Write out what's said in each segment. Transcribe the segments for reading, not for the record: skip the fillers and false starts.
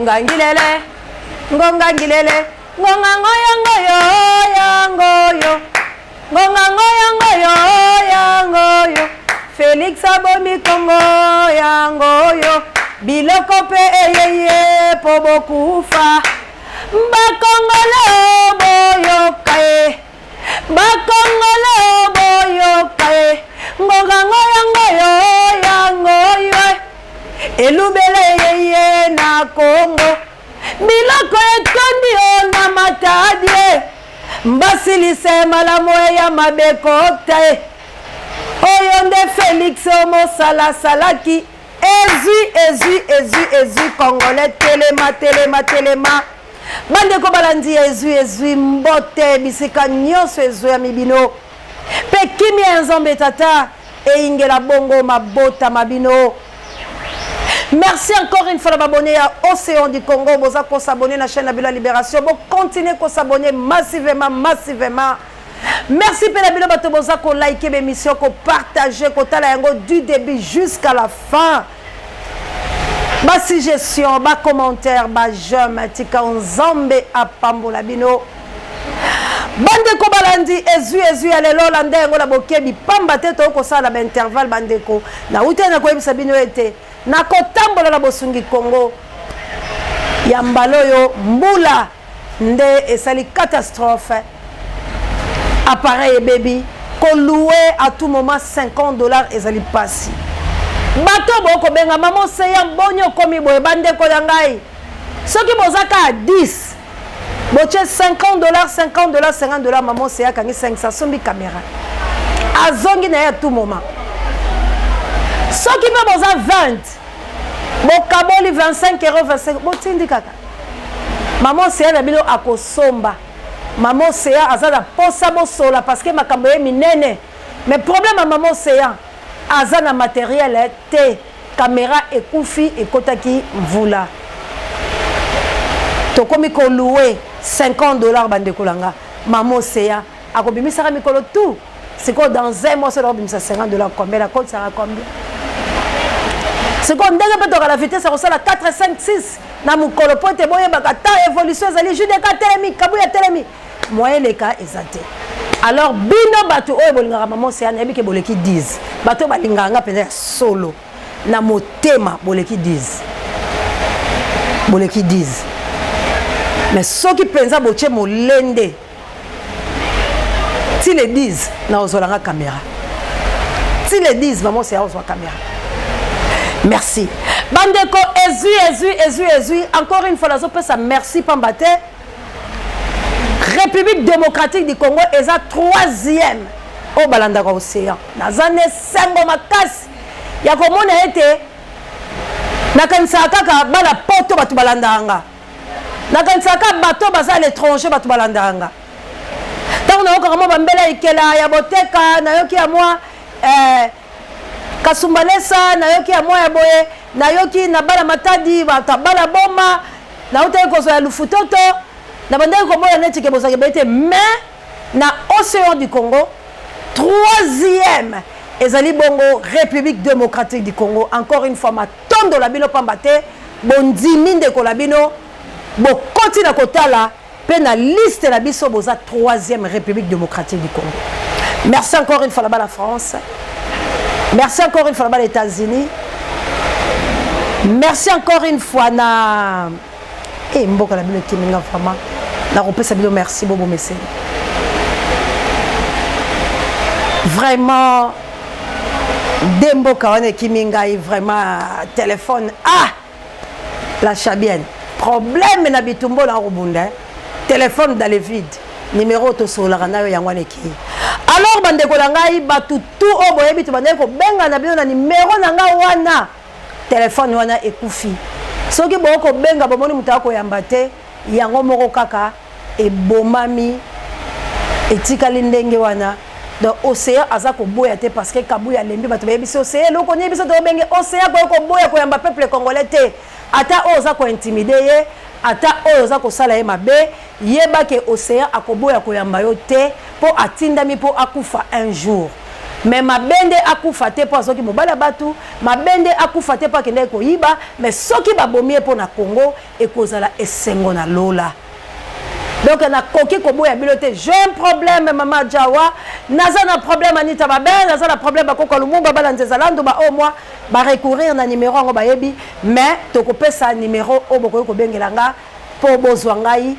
Ngonga ngilele, ngonga ngilele, ngonga ngoyo ngoyo yango yo. Ngonga ngoyo ngoyo yango yo. Felix abomi Congo yango yo. Biloko pe eyeye po bokufa. Bakongolo boyoka ye. Bakongolo boyoka ye. Ngonga ngoyo ngoyo yango yo. Elubele yeye na Congo. Biloko etondi yo na Matadi e. Basilise malamu eya mabe kota e. Oyo nde Felix omosalasalaki. Ezwi ezwi ezwi ezwi Congolais telema telema telema. Bandeko balandi ya ezwi ezwi mbote bisika nyonso ezwami bino. Pe kimia ya Nzambe Tata eyingela bongo mabota ma bino. Merci encore une fois na babonne ya Océan du Congo boza ko s'abonner na chaîne na bino ya Libération bo continuer ko s'abonner massivement massivement. Merci pe na bino bato boza ko liker ba émission ko partager kotala yango du début jusqu'à la fin. Ba suggestions, ba commentaires, ba j'aime tika Nzambe apambola bino. Bandeko balandi ezwi ezwi ya lelo landa yango na bokebi pamba te tokoki kosala na baintervalle bandeko nauti na koyebisa bino ete nakotambola na bosungi Congo ya mbala oyo mbula nde esali catastrophe appareil ebebi koloue à tout moment 50 $ ezali mpasi. Bato bokobenga mama Oseya boni okomi boye bandeko na ngai soki boza kaka 10 botie 50 $, 50 $, 50 $, mama Oseya akangi 500 asombi caméra azongi na ye à tout moment. Soki mpe boza 20 bokaboli 25 euro 25 botindi kaka mama Oseya na bino akosomba. Mama Oseya aza na posa bosola parce que makambo ye minene, mais problème ya mama Oseya aza na matériel te, caméra ekufi ekotaki mvula tokomi koloue 50 $ bandeko na nga. Mama Oseya akobimisaka mikolo tout sikoyo dans un mois soki akobimisa 50 $ combien akotisaka combien sikoyo ndenge mpe tokala vitesse ya kosala 4 5 6 na mokolo mpo ete boyebaka ta évolution ezali judeka telemi kabuya telemi moyen eleka eza te. Alors bino bato oyo bolingaka mama Oseya nayebi ke boleki 10 bato oyo balingaka nga mpenza ya solo na motema boleki 10 boleki 10 mais soki mpenza botie molende ti le 10 na ozwalanga caméra ti le 10 mama Oseya ozwa caméra. Merci bandeko ezwi ezwi ezwi ezwi encore une fois nazopesa merci pamba te République démocratique du Congo eza troisième oyo balandaka Océan. Naza na esengo makasi ya komona ete nakanisaka kaka bana poto bato balandaka nga, nakanisaka kaka bato baza à l'étranger bato balandaka nga. Ntango nayokaka mwa bambela ekela ya boteka nayoki ya mwa kasumbalesa nayoki ya mwa ya boye nayoki na bana Matadi bato bana Boma nautaki kozwa ya Lufutoto na bandaki komona neti ke bozalaki ebele te mais na Océan du Congo troisième ezali bongo République démocratique du Congo. Encore une fois matondo na bino pamba te bondimi ndeko na bino bokoti na kotala mpe na liste na biso boza troisième République démocratique du Congo. Merci encore une fois là-bas la France, merci encore une fois là-bas les États-Unis, merci encore une fois na e mboka na bino ekiminga vraiment nakopesa bino merci bobomeseni vraiment nde mboka wana ekimi ngai vraiment téléphone ah la chabienne problème na bitumba na kobunda téléphone dans le vide numéro tosololaka na yo yango wana ekei. Alors bandeko na ngai bato tu oyo boyebi to bandeki kobenga na bino na numéro na ngai wana telefone wana ekufi soki boyo kobenga bomoni moto akoyamba te yango moko kaka ebomami etikali ndenge wana. Donc Océan aza koboya te parce que Kabuya alembi bato bayebisi Océan eloko nini biso tobenge Océan koyo koboya koyamba peuple congolais te ata oyo oza kointimider ye ata oyo oza kosala ye mabe yeba ke Océan akoboya koyamba yo te mpo atindami mpo akufa un jour. Mais mabe nde akufa te mpo azwaki mobali ya bato, mabe nde akufa te mpo akendaki koyiba, mais soki babomi ye mpo na Congo, ekozala esengo na lola. Donc nakoki koboya bino te. J'ai un problème mama Jawa, naza na problème Anita Babe, naza na problème bakoko Lumumba bala nzeza landu ba au moi ba recourir na numéro yango bayebi, mais tokopesa numéro oyo bokoki kobengela nga mpo bozwa ngai.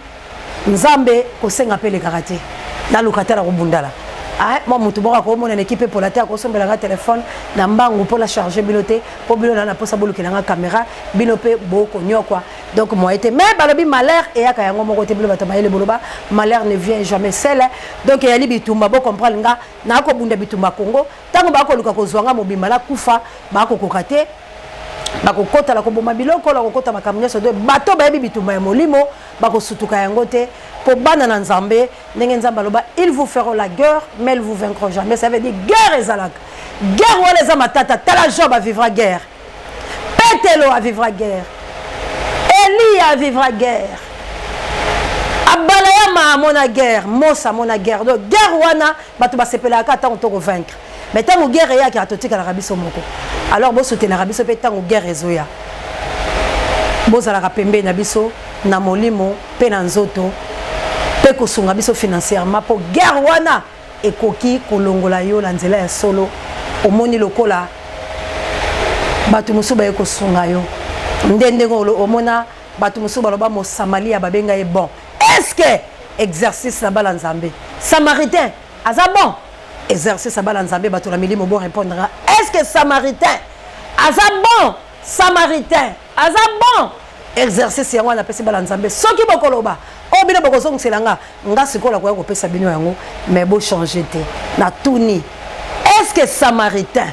Nzambe kosenga mpe elekaka te, naluka te na kobundala. Ah, mwa motu moko akomona na ekipe epola te, akosombela nga telefone na mbangu mpo na charge bino te, mpo bino na na mposa bolukela nga kamera, bino mpe bokonyokwa. Donc moyen te, mais balobi malheur eyaka yango moko te. Bino bato mayele boloba malheur ne vient jamais seul. Donc eyali bitumba, bocomprendre nga, nakobunda bitumba Congo. Ntango bakoluka kozwa nga mobimba nakufa, bakokoka te, bakokota na koboma biloko, na kokota makambo nyonso. Donc bato bayebi bitumba ya molimo bakosutuka yango te, mpo bana na Nzambe, ndenge Nzambe aloba, ils vous feront la guerre mais ils vous vaincront jamais. Ça veut dire guerre ezalaka, guerre wana eza matata. Tala, Job avivra guerre, Petelo avivra guerre, Eliya avivra guerre, Abalayama amona guerre, Mose amona guerre. Donc guerre wana bato basepelaka ntango tokovaincre, mais ntango guerre eyaki, totikalaka biso moko. Alors bosoutenaka biso mpe ntango guerre ezoya, bozalaka pembeni na biso na molimo mpe na nzoto, mpe kosunga biso financièrement, mpo guerre wana ekoki kolongola yo na nzela ya solo. Omoni lokola bato mosusu baye kosunga yo nde ndenge omona bato mosusu baloba Mosamalia babenga ye bon. Est ce que exercice na bala Nzambe, samaritain aza bon? Exercice ya bala Nzambe, bato na milimo, bo répondre. Est ce que samaritain aza bon? Samaritain aza bon? Exercice yango wana apesi bala Nzambe. Soki bokoloba oyo bino bokozongisela nga, nga sikoyo nakoya kopesa bino yango, mais bochange te. Natuni, est ce que samaritain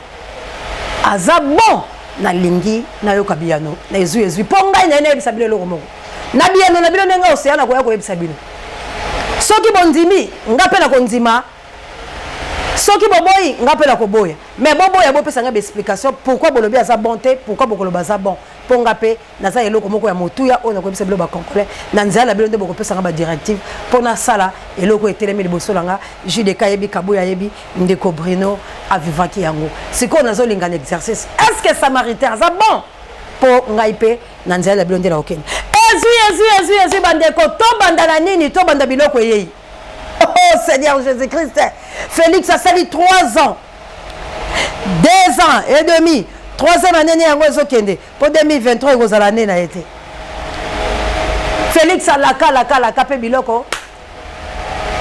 aza bon? Nalingi nayoka biyano na ezwi ezwi, mpo ngai naye nayebisa bino eloko moko na biyano na bino, ndenge oseya nakoya koyebisa bino. Soki bondimi, nga mpe nakondima. Soki boboyi, nga mpe nakoboya. Mais boboya, bopesa ngai baexplication pourquoi bolobi aza bon te, pourquoi bokoloba aza bon, mpo nga mpe naza eloko moko ya motuya oyo nakoyebisa bino bacongolais. Na nzela na bino nde bokopesa nga badirective mpo nasala eloko etelemi liboso na nga. Judk ayebi, Kabuya ayebi, ndeko Bruno avivaki yango. Sikoyo nazolinga na exercice, est ce que samaritain aza bon? Mpo ngai mpe na nzela na bino nde nakokende. Ezwi ezwi ezwi ezwi. Bandeko, tobanda na nini? Tobanda biloko eyei. Oh Seigneur Jésus Christ, Félix asali 3 ans, 2 ans et demi, troisième année ne yango ezokende, mpo 2023 ekozala nde na ye te. Félix alaka alaka alaka mpe biloko.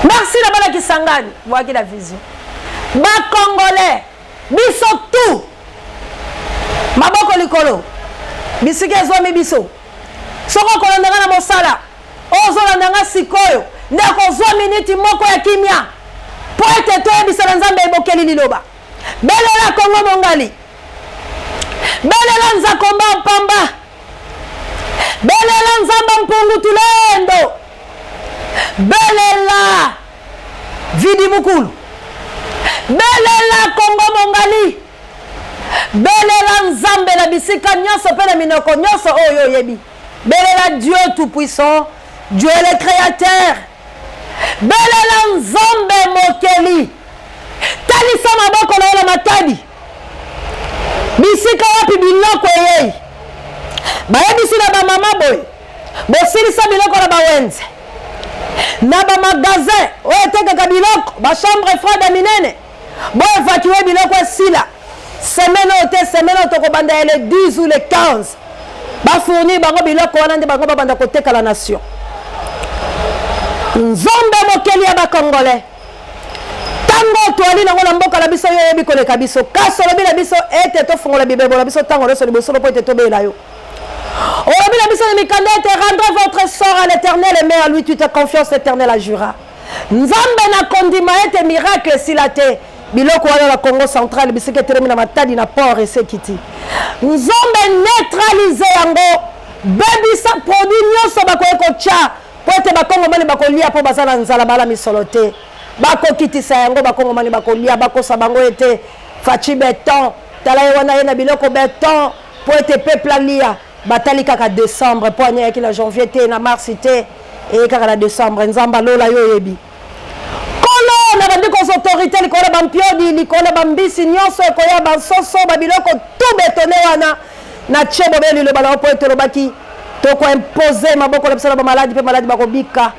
Merci na bana Kisangani, bwaki na vision. Bacongolais biso tout, maboko likolo bisika ezwami biso. Soki okolanda nga na mosala oyo ozolanda nga sikoyo, nde kozwa miniti moko ya kimia mpo ete toyebisa na Nzambe ebokeli liloba. Belela Kongo mongali, belela Nzakomba mpamba, belela Nzamba mpungu tulendo, belela Vidi Mukulu, belela Kongo mongali, belela Nzambe na bisika nyonso mpe na minoko nyonso oyo oyebi. Belela Dieu tout puissant, Dieu le créateur, belela Nzambe mokeli. Talisa maboko na yo na Matadi, bisika wapi biloko eyei. Bayebisi na bamama boye: bosilisa biloko na bawenze, na bamagazin oyo etekaka biloko, bachambre froide ya minene, boevacue biloko esila semaine oyo te. Semaine oyo tokobanda ya le 10 ou le 15, bafournir bango biloko wana nde bango babanda koteka la nation. Nzambe mokeli ya bacongolais, ntango toali nango na mboka na biso, yo oyebi koleka biso. Kasi olobi na biso ete tofungola bibebo na biso ntango nyonso liboso mpo ete tobeyela yo. Olobi na biso na mikanda ete rendrez votre sort à l'Éternel et mets à lui toute confiance, l'Éternel agira. Nzambe, na kondima ete miracle esila te, biloko wana na Congo central, bisika etelemi na Matadi na port esekiti. Nzambe, neutralize yango, bebisa produit nyonso bakoki kotya mpo ete bakongomani bakolia, mpo baza na nzala, bala misolo te. Bakokitisa yango, bakongomani bakolia. Bakosa bango ete Fatshi Béton, tala ye wana ye na biloko béton mpo ete peuple alia. Batali kaka décembre, mpo ani ayaki na janvier te, na mars te, eye kaka na décembre. Nzambe alola, yo oyebi. Kolo na bandeko. Nabandi kozwa autorite likolo na bampiodi, likolo na bambisi nyonso ekoya, bansoso, babiloko tout betone wana. Natie bobele liloba na yo mpo ete olobaki tokoimpose maboko na biso na bamaladi mpe maladi bakobika.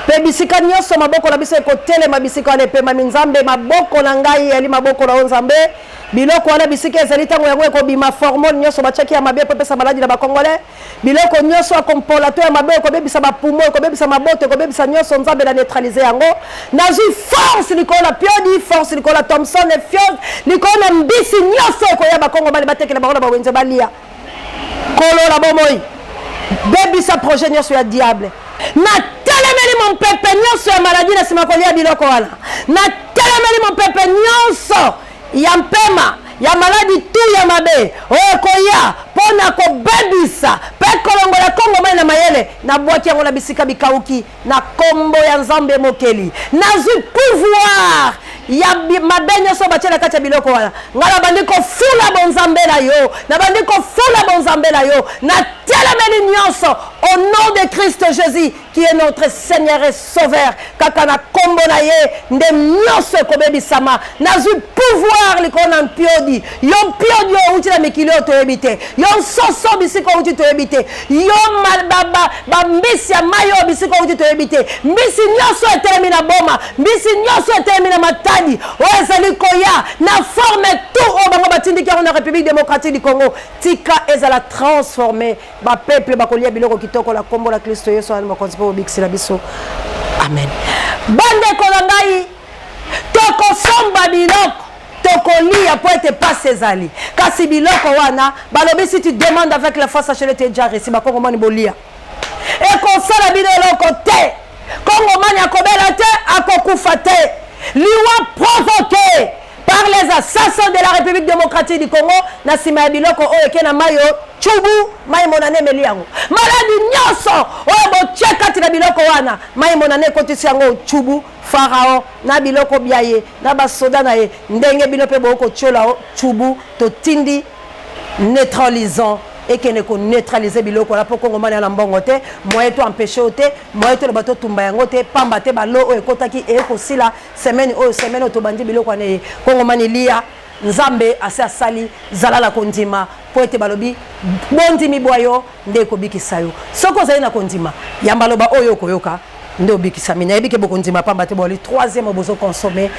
Mpe bisika nyonso maboko na biso ekotelema, bisika wana epemami. Nzambe, maboko na ngai eyali maboko na yo, Nzambe. Biloko wana bisika ezali, ntango yango ekobima, formole nyonso batiaki ya mabe mpo epesa maladi na Bakongolais, biloko nyonso ya kompola to ya mabe ekobebisa bapumo, ekobebisa maboto, ekobebisa nyonso, Nzambe na neutralize yango. Nazwi force likolo na piodi, force likolo na Thomson, fiode likolo na mbisi nyonso ekoya, Bakongomani batekela bango na bawenze balia. Kolo na bomoi, bebisa projet nyonso ya diable. Natelemeli mompepe nyonso ya maladi na nsima kolia biloko wana. Natelemeli mompepe nyonso ya mpema ya maladi tu ya mabe oyo ekoya mpo na kobebisa mpe kolongola Kongomani na mayele. Nabwaki yango na bisika bikauki na kombo ya Nzambe Mokeli. Nazwi pouvoir ya mabe nyonso batie na kati ya biloko wana. Ngai nabandi kofula bonzambe na yo, nabandi kofula bonzambe na yo, natelemeli nyonso au nom de Christ Jésus qui est notre Seigneur et Sauveur. Kaka na kombo na ye nde nyonso ekobebisama. Nazwi pouvoir likolo na mpiodi. Yo mpiodi oyo outi na mikili oyo toyebi te, yo nsoso bisika outi toyebi te, yo bambisi ya mai oyo bisika outi toyebi te, mbisi nyonso etelemi na Boma, mbisi nyonso etelemi na Matadi, oyo ezali koya na forme tout oyo bango batindiki yango na République démocratique du Congo, tika ezala transforme. Bapeuple bakolia biloko kitoko na kombo na Kristo Yesu azali mokonzi mpe mobikisi na biso. Amen. Bandeko na ngai, tokosomba biloko tokolia mpo ete pasi ezali, kasi biloko wana balobi si tu demandes avec la foi, sachez-le, tu es déjà reçu. Bakongomani bolia, ekosala bino eloko te. Kongomani akobela te, akokufa te. Liwa provoqué par les assassins de la République démocratique du Congo na nsima ya biloko oyo eke na mayo cubu mai monane emeli yango. Maladi nyonso oyo botie kati na biloko wana, mai monane ekotisi yango cubu. Farao na biloko bya ye na basoda na ye, ndenge bino mpe bokoki kotiola o cubu, totindi neutralisant ekende ko neutraliser biloko wana, mpo Kongomani ana mbongo te, moyen to empêcher yo te, moyen toloba totumba yango te, pamba te balo oyo ekotaki eye kosila semaine oyo, semaine oyo tobandi biloko wana eye. Kongomani lia, Nzambe asi asali, zala na kondima, mpo ete balobi bondimi bwa yo nde ekobikisa yo. Soki ozali na kondima, yamba loba oyo okoyoka nde obikisami. Nayebi ke bokondima pamba te boli troisième bozo consommer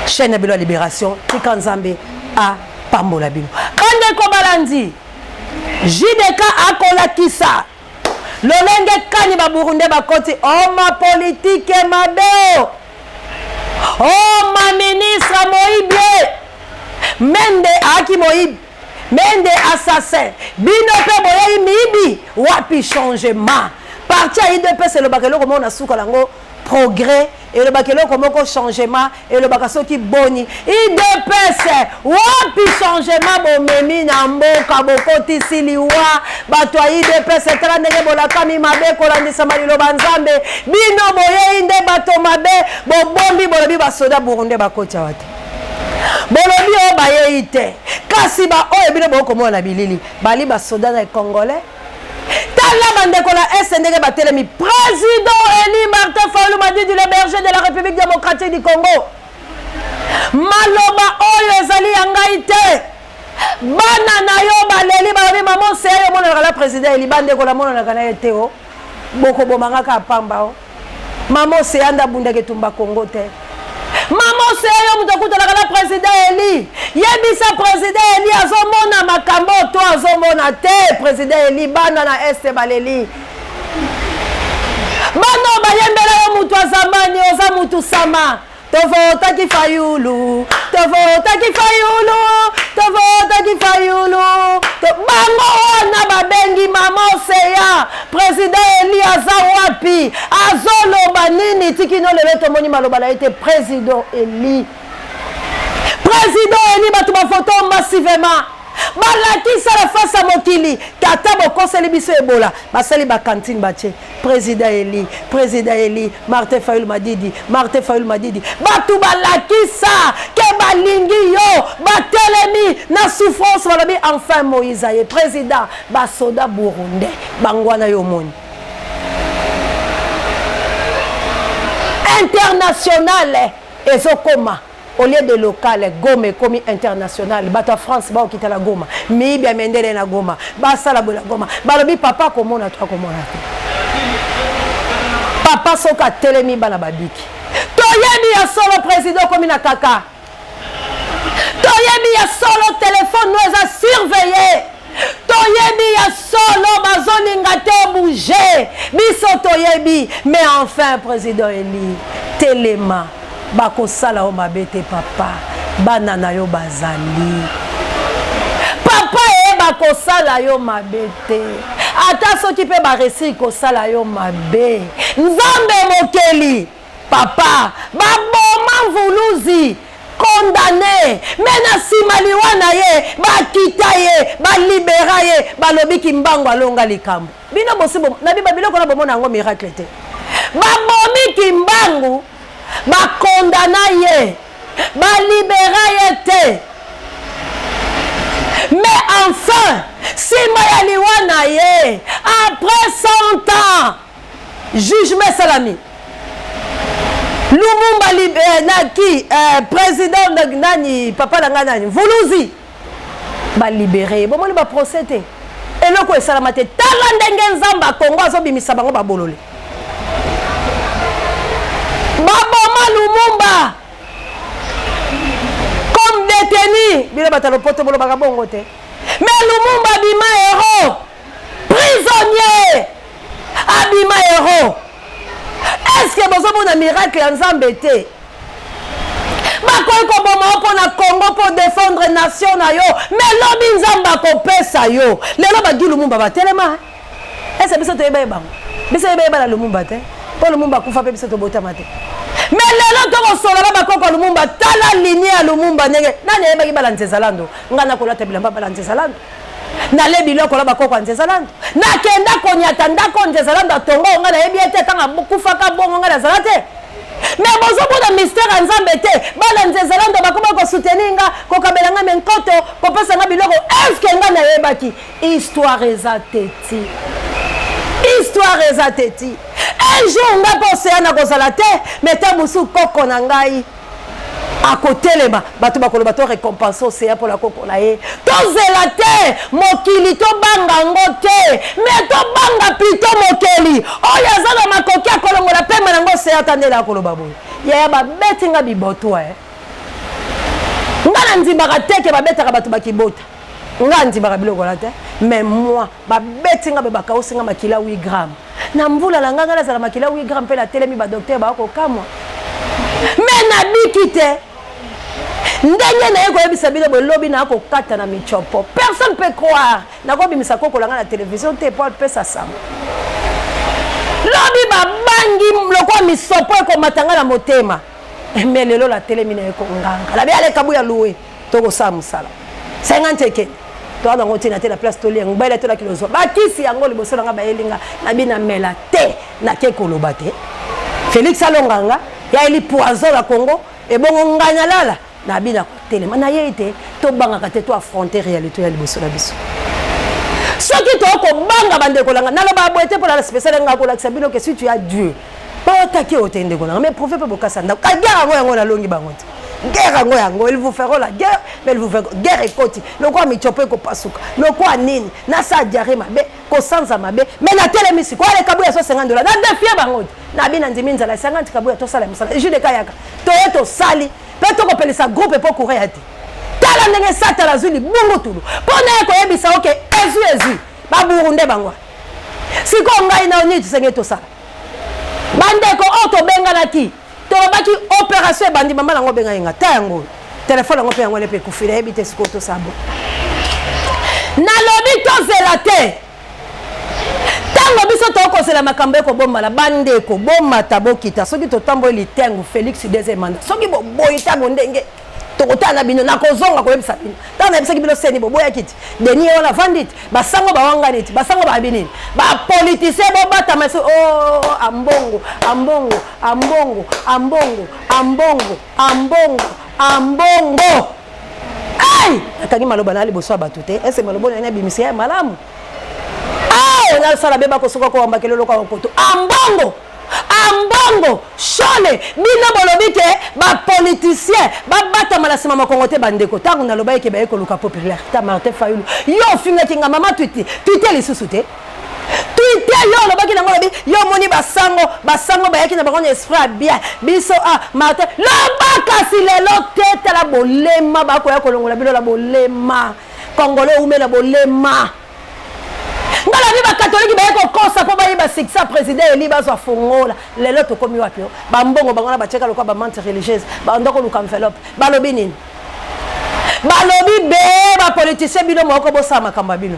chaîne ya bino ya libération. Tika Nzambe apambola bino. Bandeko balandi, JDK akolakisa lolenge kani ba Burundais bakoti oma politike mabe o oma ministre moyibi Mende aaki moyibi, Mende assassin, bino pe boyei miyibi, wapi changement? Parti ya UDPS elobaka eloko moko na suka nango progrès, elobaka eloko moko changement, elobaka soki boni. UDPS wapi changement bomemi na mboka, bokotisi liwa bato ya UDPS. Tala ndenge bolakami mabe kolandisama liloba Nzambe, bino boyei nde bato mabe, bobombi bolobi basoda burundais bakoti awa te, bolobi oyo bayei te, kasi baoyo bino bokomona na bilili bali basoda na congolais. Tala bandeko na est ndenge batelemi. Président élu Martin Fayulu Madidi, le berger de la République démocratique du Congo, maloba oyo ezali ya ngai te. Bana na yo baleli, balobi mama Oseya, yo omonanaka na président élu. Bandeko, namonanaka na ye te o, bokoboma nga kaka pamba o. Mama Oseya nde abundaka etumba Congo te. Mama Oseya, yo moto akutanaka na président élu, yebisa président élu azomona makambo to azomona te. Président élu, bana na est baleli, bana oyo bayembela yo mutu azamani, oza mutu sama. Tovotaki Fayulu, tovotaki Fayulu, tovotaki Fayulu. Bango wana babengi mama Oseya, président élu aza wapi? Azoloba nini? Tikino lelo tomoni maloba na ye te. Président élu, président élu, bato bafoto massivement balakisa na face ya mokili. Tata, bokoseli biso ebola, basali bacantine, batie président élu, président élu Martin Fayulu Madidi, Martin Fayulu Madidi. Bato balakisa ke balingi yo, batelemi na souffrance, balobi enfin Moïse aye président. Basoda burundais bango wana yo omoni international. Ezokoma au lieu de local, Goma ekomi international. Bato ya France baokita na Goma, miyibi ya mendele na Goma, basala boye na Goma. Balobi papa akomona to akomona te. Papa soki atelemi bana babiki. Toyebi ya solo président okomi na kaka. Toyebi ya solo telefone no eza surveillé. Toyebi ya solo bazolinga te obouge. Biso toyebi, mais enfin président Eli telema, bakosala yo mabe te papa, bana na yo bazali papa e bakosala yo mabe te, ata soki mpe baresir kosala yo mabe. Nzambe mokeli papa baboma Mvuluzi condamné, me na nsima liwa na ye bakita ye balibera ye, balobi Kimbangu alonga likambo. Bino bosi nabi babiloko na bomona yango miracle te. Babomi Kimbangu, bakondana ye, balibera ye te, mais enfin nsima ya liwa na ye après 100 ans jugement esalami. Lumumba na ki président nani papa na ngai nani Mvuluzi balibere ye. Bomoni baprocès te, eloko esalama te. Tala ndenge Nzambe ya Kongo azobimisa bango babolole. Baboma Lumumba comme détenu, bino bato ya lopoto bolobaka bongo te, mais Lumumba abima héros, prisonnier abima héros. Est-ce que bozomona miracle ya Nzambe te? Bakoki koboma yo mpo na Congo, mpo défendre nation na yo, mais lobi Nzambe akopesa yo. Lelo bagi Lumumba batelema. Ese biso toyeba ye bango, biso yeba yeba na Lumumba te, mpo Lumumba akufa mpe biso tobotama te. Mais lelo tokosolola bakoko ya Lumumba. Tala ligne ya Lumumba ndenge nani ayebaki bala Nzezalando. Ngai nakolata bilamba bala Nzezalando, nale biloko na bakoko ya Nzezalando, nakenda konyata ndako Nzezalando atongo. Ngai nayebi ye te ntango akufaka bongo, ngai nazala te. Mais bozomona mystère ya Nzambe te? Bana Nzezalando bakoma kosoutenir nga, kokabela nga menkoto, kopesa nga biloko. Est-ce nga nayebaki? Histoire eza teti, histoire eza teti. Un jour nga mpe oseya na kozala te, mais ta mosusu koko na ngai akotelema, bato bakoloba to récompense oseya mpola koko na ye. Tozela te mokili, tobanga yango te, mais tobanga plutôt mokeli oyo aza na makoki ya kolongola pema nango. Oseya ata ndele akoloba boye: yaya, babeti nga biboto. Nga na ndimaka te ke babetaka bato bakibota. Nga ndimaka biloko wana te, mais moi babeti nga, be bakausi nga makila 8 gramme na mvula na nga. Nga nazala makila 8 gramme mpe natelemi, badocteur bakokamwa, mais nabiki te. Ndenge naye koyebisa bino boye, lobi naa kokata na michopo, personne peut croire. Nakobimisa kokola nga na télévision te po apesa sango. Lobi babangi lokola misopo ekomata nga na motema, mais lelo natelemi na ye konganga, nabi aleka buya loué, tokosala mosala 50 ekende toa nango ntina te na place tolia ngbele tolaki lozwa bakisi yango liboso na nga bayelinga nabi namela te. Nake koloba te Félix alonga nga, yayeli poison na Congo, ebongo ngai nalala nabi na kotelema nayei te. Tobangaka te, to affronter réalité ya liboso na biso. Soki tokobanga, bandeko na nga, naloba boye te mpona na spécial nga kolakisa bino ke si tu as Dieu, baotaki oyo te. Ndeko na nga, mais prophète mpe bokasa ndako ka guerre yango, yango nalongi bango te. Guerre yango, yango ils vous feront la guerre, mais ils vous feront guerre ekoti lokola michopo ekopasuka lokola nini, nasala diarrhée mabe, kosanza mabe, mais natelemi sikoyo. Aleka boya so 50 $, na défier bango te. Nabi na ndimi nzala 50 kabuya, tosala mosala jude kayaka, toye tosali mpe tokopelisa groupe mpo courant ya te. Tala ndenge Satana azwi libungutulu mpo na ye koyebisa oke ezwi ezwi baburunde bango. Sikoyo ngai na nini tosengeli tosala, bandeko oyo tobenganaki? Tolobaki opération ebandi, mama nango obengai nga ta yango telefone yango mpe yango wana mpe ekufi, nayebi te. Sikoyo tosala bo, nalobi tozela te. Ntango biso tokozela makambo ekobombana, bandeko, bomata bokita. Soki totamboli litengu Félix deuxième mandat, soki boboyi ntango ndenge tokotala na bino, nakozonga koyebisa bino. Ntango nayebisaki bino seni boboyaki ti deni ye wana avandi ti basango bawangani ti basango bayebi nini. Bapoliticien bobatama so o ambongo, ambongo, ambongo, ambongo, ambongo, ambongo, ambongo. Ai, nakangi maloba na liboso ya bato te. Ese maloba oyo nani abimisi ya malamu nasala be bakosoka kowambakela eloko ya koto ambongo. Ambongo, Shole, bino bolobi ke ba politiciens babatama na nsima mokongo te. Bandeko, ntango nalobaki ke baye koluka popularité Martin Fayulu, yo ofingaki nga mama twiti twite lisusu te. Twite yo olobaki nango, olobi yo omoni basango, basango bayaki na bango na esprit ya bien, biso ah Martin loba kasi lelo te. Tala bolema, bakoya kolongola bino na bolema. Congolais oumela bolema. Nga nabi bakatoliki baye kokosa mpo bayeba succès ya président eli bazwa fongola. Lelo tokomi wapi? O bambongo bango na batiaka lokola bamante religieuse, banda koluka enveloppe. Balobi nini? Balobi be bapoliticien, bino moko bosala makambo ya bino.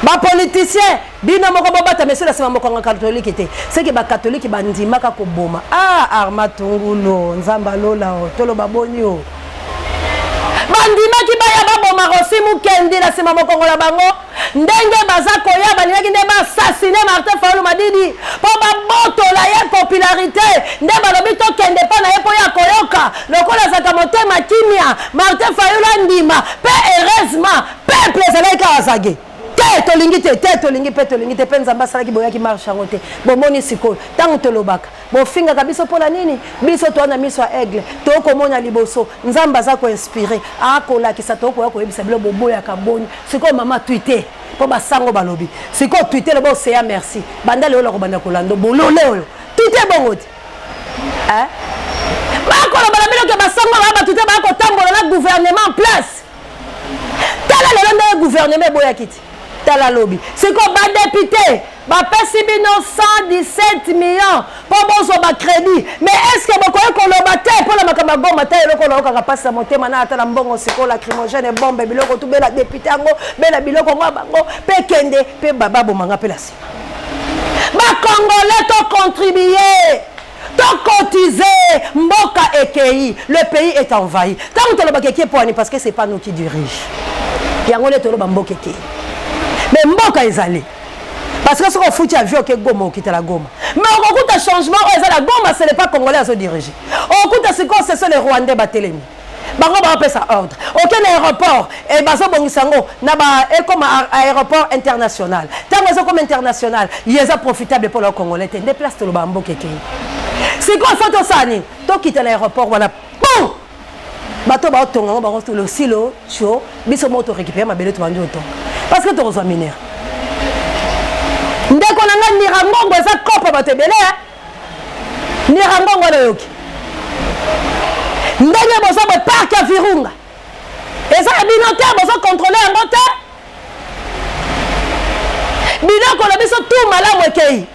Bapoliticien, bino moko bobata meso na nsima mokongo katolike te. Seke bakatolike bandimaka koboma. Ah, arma tungulu, Nzambe alola o toloba boni o bandimaki baya baboma Rosi Mukendi na nsima mokongo na bango. Ndenge baza koya, balingaki nde baassassine Martin Fayulu Madidi mpo babotola ye popularité. Nde balobi tokende mpo na ye, mpo ya koyoka lokola azalaka motema kimia. Martin Fayulu andima mpe, heureusement peuple ezalaki kaka zage te, tolingi te, te tolingi mpe tolingi te. Mpe Nzambe asalaki, boyaki marche yango te. Bomoni sikoyo, ntango tolobaka, bofingaka biso mpo na nini? Biso toa na miso ya aigle, tokomona liboso. Nzambe aza koinspire, akolakisa, tokoya koyebisa bino. Boboyaka boni sikoyo? Mama twite mpo basango balobi sikoyo twite, loba oseya merci. Banda lelo nakobanda kolanda bolole oyo. Twite bongo te, bakoloba na bino ke basango baa bato te, bakotambola na gouvernement en place. Tala lelo ndenge gouvernement eboyaki ti. Tala lobi sikoyo, badéputé bapesi bino 117 millions mpo bozwa bacrédit, mais est ce que bokoki koloba te mpo na makambo ya Goma? Ta eloko naokaka mpasi ya motema na ata na mbongo sikoyo, lacrymogène, bombe, biloko tu bela député yango, bela biloko yango ya bango mpe kende mpe babomanga mpe na nsima. Bacongolais, tocontribue, tocotize, mboka ekei, le pays est envahi. Ntango tolobaka eke poani, parce que c'est pas nous qui dirige yango nde toloba mboka ekei. Mais mboka ezali, parce que soki ofuti avion oke Goma, okitala Goma, mais okokuta changement oyo eza na Goma, ce n'est pas Congolais azodirige. Okokuta sikoyo ce sont les Rwandais batelemi, bango baopesa ordre. Oke na aéroport e bazobongisa yango na ba ekoma aéroport international. Ntango ezokoma international, ye eza profitable mpona Congolais te. Nde place toloba mboka ekei. Sikoyo fo tosala nini? Tokita na aéroport wana, pum, bato baotonga yango, bango losilo tio. Biso moko torécupere mabele, tobandi otonga, parce que tokozwa minerai. Ndeko na ngai, Nirangongo eza kopa bato ebele. Nirangongo wana, oyoki ndenge boza boye, parc ya Virunga eza ya bino te, bozocontrôle yango te. Biloko na biso tu malamu ekei,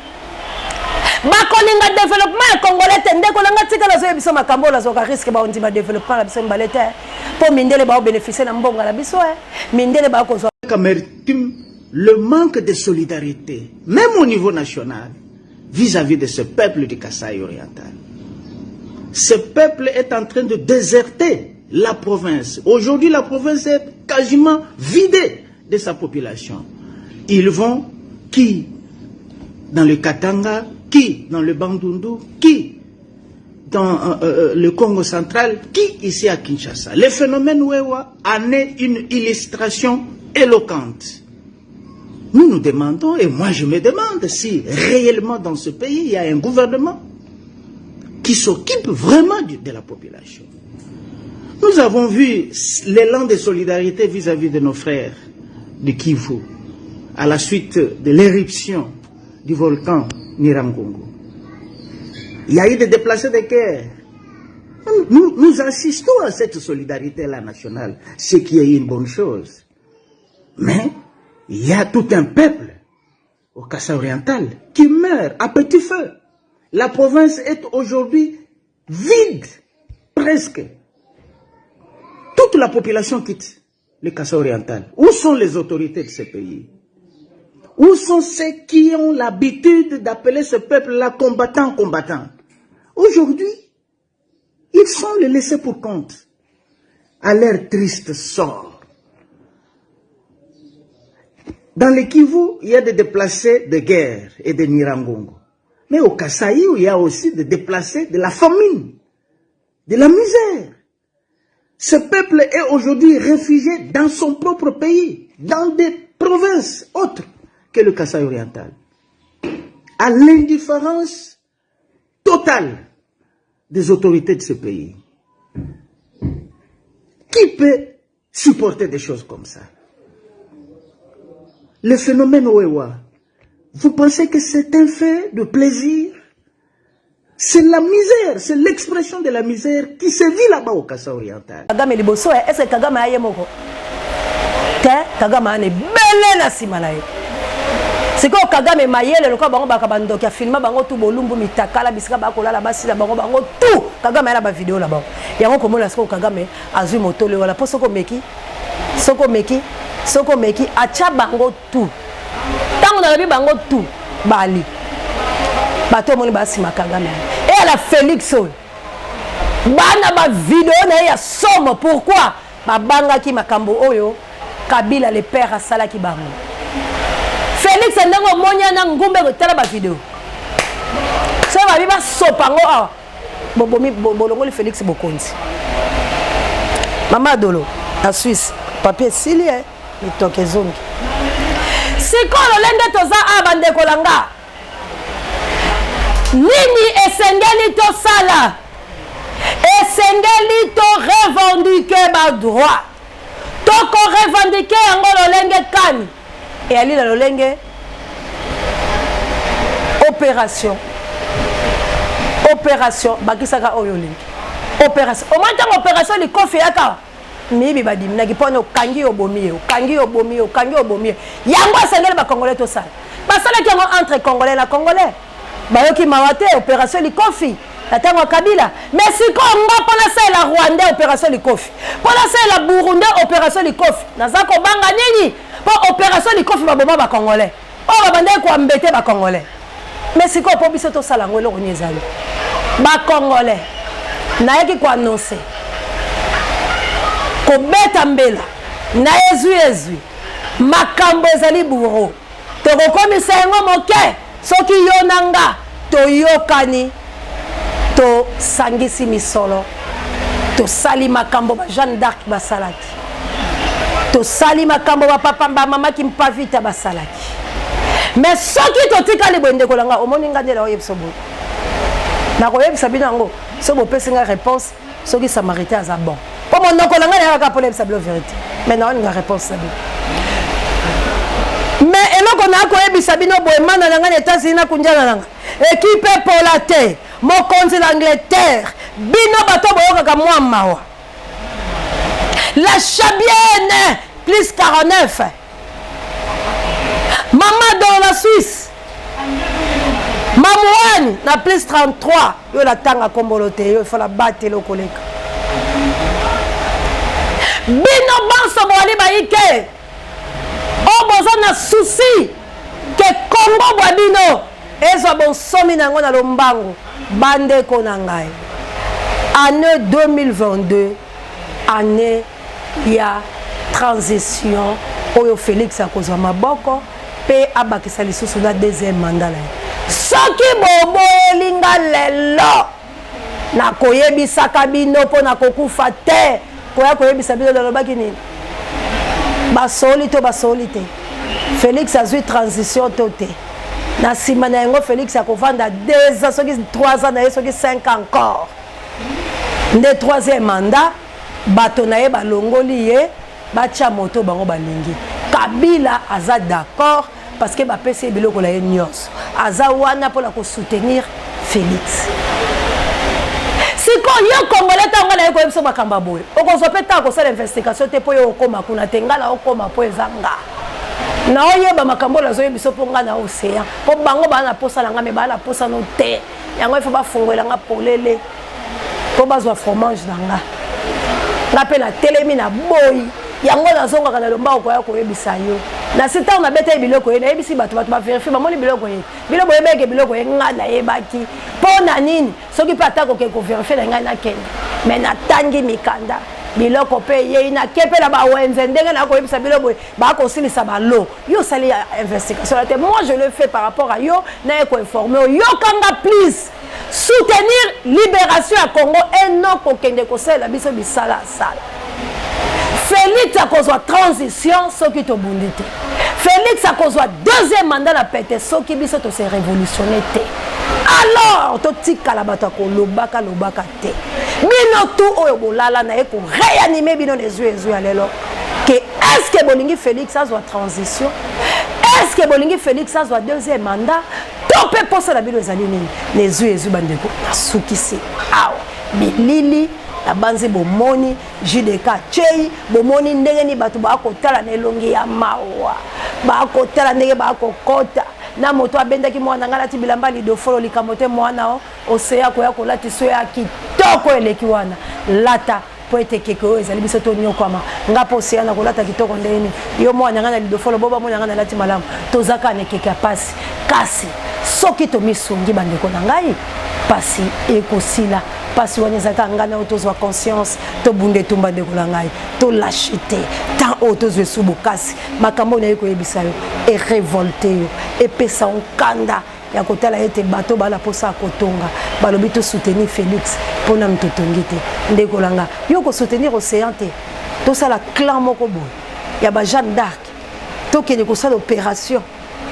bakolinga développement ya Congolais te. Ndeko na nga, tika nazoyebi biso makambo oyo, nazwaka risque. Baondima développement na biso mibale te, mpo mindele baobénéficie na mbongo na biso. Mindele bakozwa. Amertume, le manque de solidarité, même au niveau national, vis-à-vis de ce peuple du Kasaï oriental. Ce peuple est en train de déserter la province. Aujourd'hui, la province est quasiment vidée de sa population. Ils vont qui dans le Katanga, qui dans le Bandundu, qui dans le Congo central, qui ici à Kinshasa. Le phénomène Wewa en est une illustration éloquente. Nous nous demandons, et moi je me demande si réellement dans ce pays il y a un gouvernement qui s'occupe vraiment de la population. Nous avons vu l'élan de solidarité vis-à-vis de nos frères de Kivu à la suite de l'éruption du volcan Nirangongo. Il y a eu des déplacés de guerre. Nous, nous assistons à cette solidarité-là nationale, ce qui est une bonne chose. Mais il y a tout un peuple au Kasaï oriental qui meurt à petit feu. La province est aujourd'hui vide, presque. Toute la population quitte le Kasaï oriental. Où sont les autorités de ce pays? Où sont ceux qui ont l'habitude d'appeler ce peuple-là combattant, combattant? Aujourd'hui, ils sont les laissés pour compte à leur triste sort. Dans le Kivu, il y a des déplacés de guerre et de Nirangongo. Mais au Kasaï, il y a aussi des déplacés de la famine, de la misère. Ce peuple est aujourd'hui réfugié dans son propre pays, dans des provinces autres que le Kasaï oriental. À l'indifférence totale des autorités de ce pays. Qui peut supporter des choses comme ça Le phénomène Wewa, vous pensez que c'est un fait de plaisir C'est la misère, c'est l'expression de la misère qui se vit là-bas au Kasaï oriental. Kagame liboso est-ce que Kagame aye moko te Kagame ane bele na nsima na ye sikoyo Kagame mayele lokola bango baka bandoki afilma bango tu bolumbu mitakala bisika bakolala basi na bango bango tu Kagame aya na bavideo na bango yango komona sikoyo Kagame azwi motole wana mpo soki omeki soki omeki soki omeki atya bango tu ntango nalobi bango tu bali bato omoni basima Kagame eyala Félix oyo bana bavideo na ye ya somo pourquoi babangaki makambo oyo Kabila le père asalaki bango Félix ndenge omoni ana ngumbe tala bavideo soki babi basopa yango awa bobomi bolongoli Félix bokonzi mama Adolo na Suisse papier esili e mitoke ezongi sikoyo lolenge toza awa bandeko na nga nini esengeli tosala esengeli torevendiquer badroit tokorevendiquer yango lolenge kani eyali na lolenge opération opération bakisaka oyo olingi opération omoi ntango opération likofi eyaka miyibi badiminaki mpona okangi obomi ye okangi obomi ye okangi obomi ye yango esengeli bacongolais tosala basalaki yango entre congolais na congolais bayoki mawa te opération likofi na ntango ya Kabila mais sikoyo nga mpo nasalela rwandais opération likofi mpo nasalela burundais opération likofi naza kobanga nini mpo opération likofi baboma bacongolais oyo babandaki koambete bacongolais mais sikoyo mpo biso tosala yango eloko nini ezali bacongolais nayaki koannoncer kobeta mbela na ezwi ezwi makambo ezali buro tokokomisa yango moke soki yo na nga toyokani tosangisi misolo tosali makambo ba Jeanne d'Arc basalaki tosali makambo bapapa bamama Kimpavita basalaki mais soki totikali boye ndeko na nga omoni nga nde naoyebisa boye nakoyebisa bino yango soki bopesi nga réponse soki samaritain aza bon mpo monoko na ngai nayaka mpo nayebisa bino vérité mais naolinga réponse na bino mais eloko naa koyebisa bino boye mana na ngai na États-Unis nakundiana na nga ekipe epola te mokonzi na Angleterre bino bato boyokaka mwa mawa la Chabienne plus 49 mama dans la Suisse mamuani na plus 33 yo natanga kombolo te yo efola batela okoleka bino banso boali bayike oyo boza na souci ke Kongo bwa bino ezwa bonsomi na yango na lombangu bandeko na ngai année 2022 année ya transition oyo Félix akozwa maboko mpe abakisa lisusu na deuxième mandat na ye soki boboyeli nga lelo nakoyebisaka bino mpo na kokufa te koya koyebisa bino nalobaki nini basoli to basoli te Félix azwi transition to te na nsima na yango Félix akovanda 2 ans soki 3 ans na ye soki 5 ans encore nde troisième mandat bato na ye balongoli ye batya moto bango balingi Kabila aza d'accord parce que bapesi ye biloko na ye nyonso aza wana mpona kosoutenir Félix sikoyo yo congolais ntango ngai naye koyebisa makambo ya boye okozwa mpe ntango kosala investigation te mpo yo okóma kuna te ngai na okóma mpo eza nga naoyeba makambo oyo nazoyebisa mpo ngai na océan mpo bango baa na posa na ngai me baa na posa no te yango ifo bafungolela nga polele mpo bazwa fromage na nga nga mpe natelemi na boyi yango nazongaka na lombango koya koyebisa yo nasi ntango nabetaki biloko ye nayebisi bato bato bavérifier bamoni biloko ye bino boyebaki biloko ye ngai nayebaki mpo na nini soki mpe ata kokende kovérifier na ngai nakende me natangi mikanda biloko mpe eyei nake mpe na bawenze ndenge nakoyebisa bino boye bakosilisa balo yo osali investigation na te moi je le fais par rapport à yo naye koinformer oyokanga please soutenir libération ya Congo eno kokende kosalela biso bisala asala Félix akozwa transition soki tobundi te Félix akozwa deuxième mandat na pete soki biso tose révolutionner te. Alors totikala bato ya kolobaka lobaka te. Bino tu oyo bolala na ye ko réanimer bino na ezwi ezwi ya lelo ke est-ce que bolingi Félix azwa transition? Est-ce que bolingi Félix azwa deuxième mandat? To mpe posa na bino ezali nini? Na ezwi ezwi bandeko, nasukisi awa bilili nabanzi bomoni JDK chei, bomoni ndenge nini bato bakotala na elongi ya mawa, bakotala ndenge bakokota na moto abendaki mwana ngai alati bilamba lidofolo likambo te mwana o oseya koya kolatisa ya kitoko eleki wana lata mpo ete ekeke oyo ezali biso tonyokwama nga mpo oseya na kolata kitoko ndenge nini yo mwana ngai na lidofolo bo bamona ngai nalati malamu toza kaka na ekeke ya pasi kasi soki tomisungi bandeko na ngai pasi ekosila pasi wana ezalaka ngai na yo tozwa conscience tobunda etumba ndeko na ngai tolashe te temps oyo tozwa esu bokasi makambo oyo naye koyebisa yo erevolte yo epesa yo nkanda ya kotala ete bato bala mposa ya kotonga balobi tosoutenir Félix mpo nanu totongi te ndeko na nga yo kosoutenir océan te tosala clan moko boye ya ba Jeanne d'Arc tokende kosala opération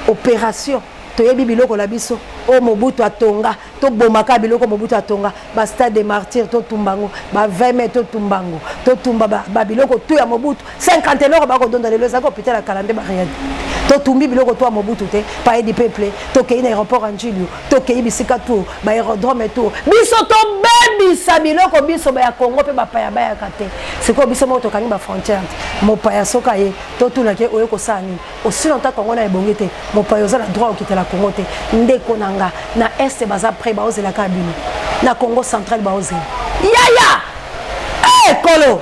opération toyebi biloko na biso oyo Mobutu atonga tobomaka biloko Mobutu atonga ba stade de martyr totumba yango ba 20 mai totumba yango totumba babiloko tu ya Mobutu 50 eloko bakodonda lelo ezalaki hôpital ya kala nde bareyadi totumbi biloko to ya Mobutu te palais du peuple tokei na aéroport ya Njilio tokei bisika tu baaérodrome tu biso tobebisa biloko biso baya Congo mpe bapaya bayaka te sikoyo biso moko tokangi bafrontière te mopaya soki aye totunaki oye kosala nini aussi longtemps Congo na ebongi te mopaya oza na droit okitela Congo te ndeko na nga na est baza prêt baozelaka bino na Congo central baozela yaya eh kolo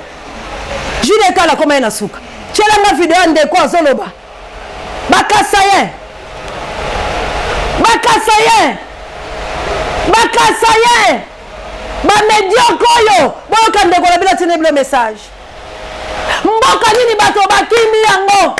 Jules Kala koma ye na suka tielanga video ya ndeko azoloba bakasayen bakasayen bakasayen bamediocre oyo boyoka ndeko na bino atindi bino message mboka nini bato bakimi yango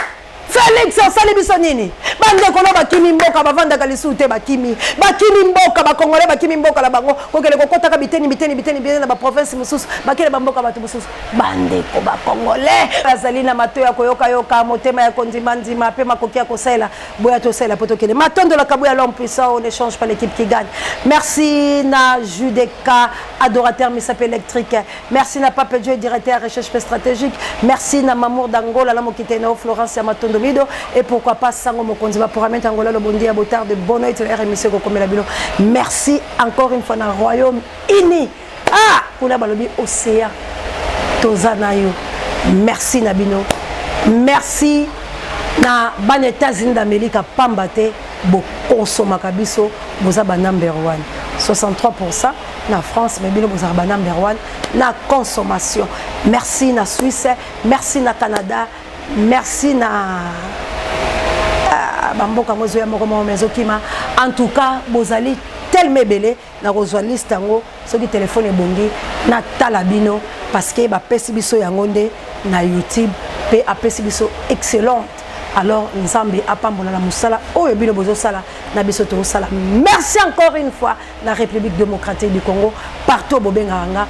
Félix osali biso nini bandeko no bakimi mboka bavandaka lisusu te bakimi bakimi mboka bakongole bakimi mboka na bango kokende kokɔtaka biteni biteni biteni biteni na baprovince mosusu bakele bamboka bato mosusu bandeko bakongole bazali na mato ya koyokayoka motema ya kondimandima mpe makoki ya kosalela boya tosalela mpo tokende matondo kabuya l'homme puissant on ne change pas l'équipe qui gagne merci na Judeka adorateur misape électrique merci na Pape Dieu directeur recherche stratégique merci na Mamour d'Angola na mokite na Florence ya Matondo Mido et pourquoi pas Sango Mokonzi ba programme Angola le bondi ya botard de bonne oeil la émission kokomela bino merci encore une fois na Royaume Uni ah kuna balobi océan toza na yo merci na bino merci na bana États-Unis d'Amérique pamba te bokonsomaka biso boza ba number 1 63% na France mais bino bozala ba number 1 na consommation merci na Suisse merci na Canada merci na bamboka yango ezoya moko moko ezokima en tout cas bozali tellement ebele na kozwa liste yango soki telefone ebongi natala bino parce que bapesi biso yango nde na YouTube mpe apesi biso excellente alors nzambe apambola na mosala oyo bino bozosala na biso tozosala merci encore une fois na République démocratique du Congo partout bobengaka nga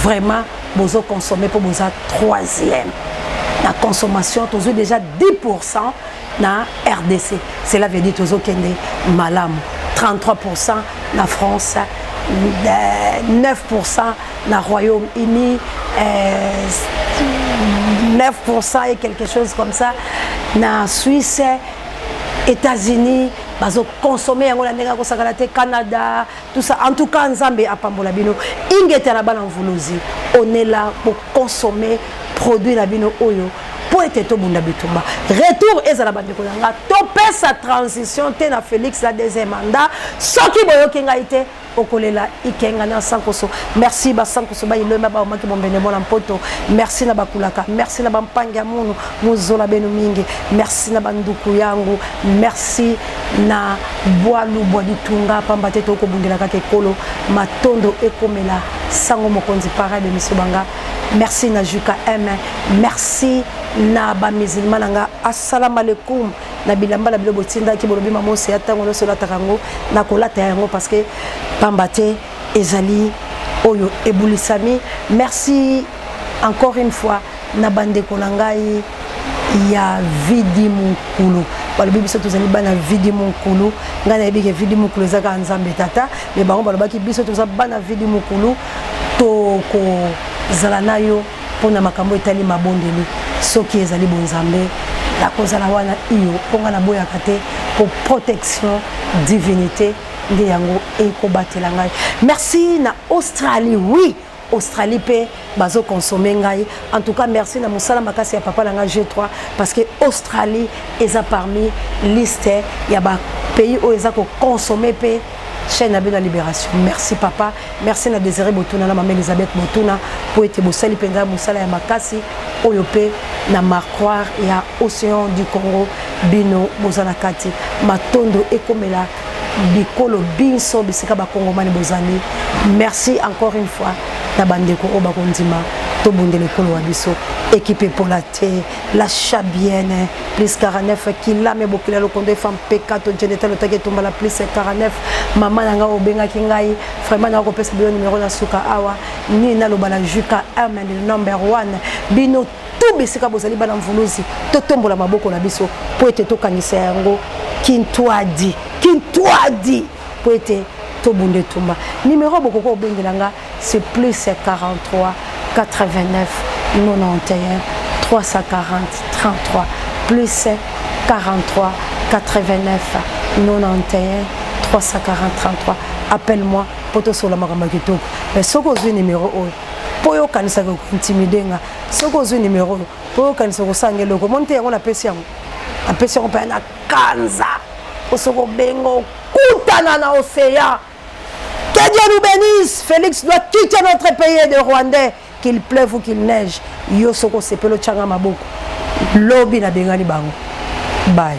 vraiment bozoconsommer mpo boza troisième na consommation tozwi déjà 10% na RDC cela veut dire tozokende malamu 33% na France 9% na Royaume-Uni 9% et quelque chose comme ça na Suisse États-Unis bazoconsommer yango na ndenge akosakana te Canada tout ça en tout cas nzambe apambola bino ingeta na bana mvuluzi on est là pour consommer produit na bino oyo mpo ete tobunda bitumba retour ezala bandeko na nga topesa transition te na Félix la deuxième mandat soki boyoki ngai te okolela ikenga na sankoso merci basankoso bailomba baomaki bombene mona mpoto merci na bakulaka merci na bampangi ya munu mozola beno mingi merci na banduku yangu merci na bwalu bwa litunga pamba te tokobundela kaka ekolo matondo ekomela sango mokonzi para de miso banga merci na Juka M merci na bamusulman na nga assalamu alaikum na bilamba na bino botindaki bolobi mama ya ntango nyonso olataka yango nakolata yango parce que pamba te ezali oyo ebulisami merci encore une fois na bandeko na ngai ya vidi mokulu Balobi biso tozali bana Vidi Mukulu. Ngai nayebi ke Vidi Mukulu eza kaka Nzambe Tata, mais bango balobaki biso toza bana Vidi Mukulu, tokozala na yo mpo na makambo etali mabondeli. Soki ezali bonzambe, nakozala wana iyo, mpo ngai naboyaka te, mpo protection divinité nde yango ekobatela ngai. Merci na Australie, oui Australie pe bazo consommer ngai. En tout cas merci na mosala makasi ya papa na ngai G3, parce que Australie eza parmi liste ya ba pays oyo eza ko consommer pe chaîne na bino ya Libération. Merci papa, merci na Désiré Botuna na mama Elisabeth Botuna po ete bosali mpenza mosala ya makasi oyo pe na marquoire ya Océan du Congo bino boza na kati. Matondo ekomela bikolo binso bisika bakongomani bozali. Merci encore une fois na bandeko oyo bakondima tobundela ekolo wa biso. Équipe epola te, la chabienne plus 49 kilame bokila lokondo efa mpeka to jeneta lotaki etumba la plus 49. Mama na ngai obengaki ngai vraiment na kopesa bino numero na suka awa nini naloba na juka m number 1 bino tout bisika bozali bana mvuluzi, totombola maboko na biso po ete tokangisa yango kintwadi kintwadi po ete tobunda etumba. Numero bokoki kobengela nga c'est plus 43 89 91 340 33, plus 43 89 91 340 33. Appelle-moi po tosola makambo ya kitoko. Mais soki ozwi numero oyo mpo oyo okanisaka kointimide nga, soki ozwi numero oyo mpo oyo okanisaka kosanga eloko, omoni te yango napesi yango, napesi yango mpenza na kanza, mpo soki obenga okutana na océan. Que Dieu nous bénisse. Félix doit quitter notre pays de Rwandais, qu'il pleuve ou qu'il neige. Yo soko sepelo changa maboko. Lobi na bengani bango. Bye.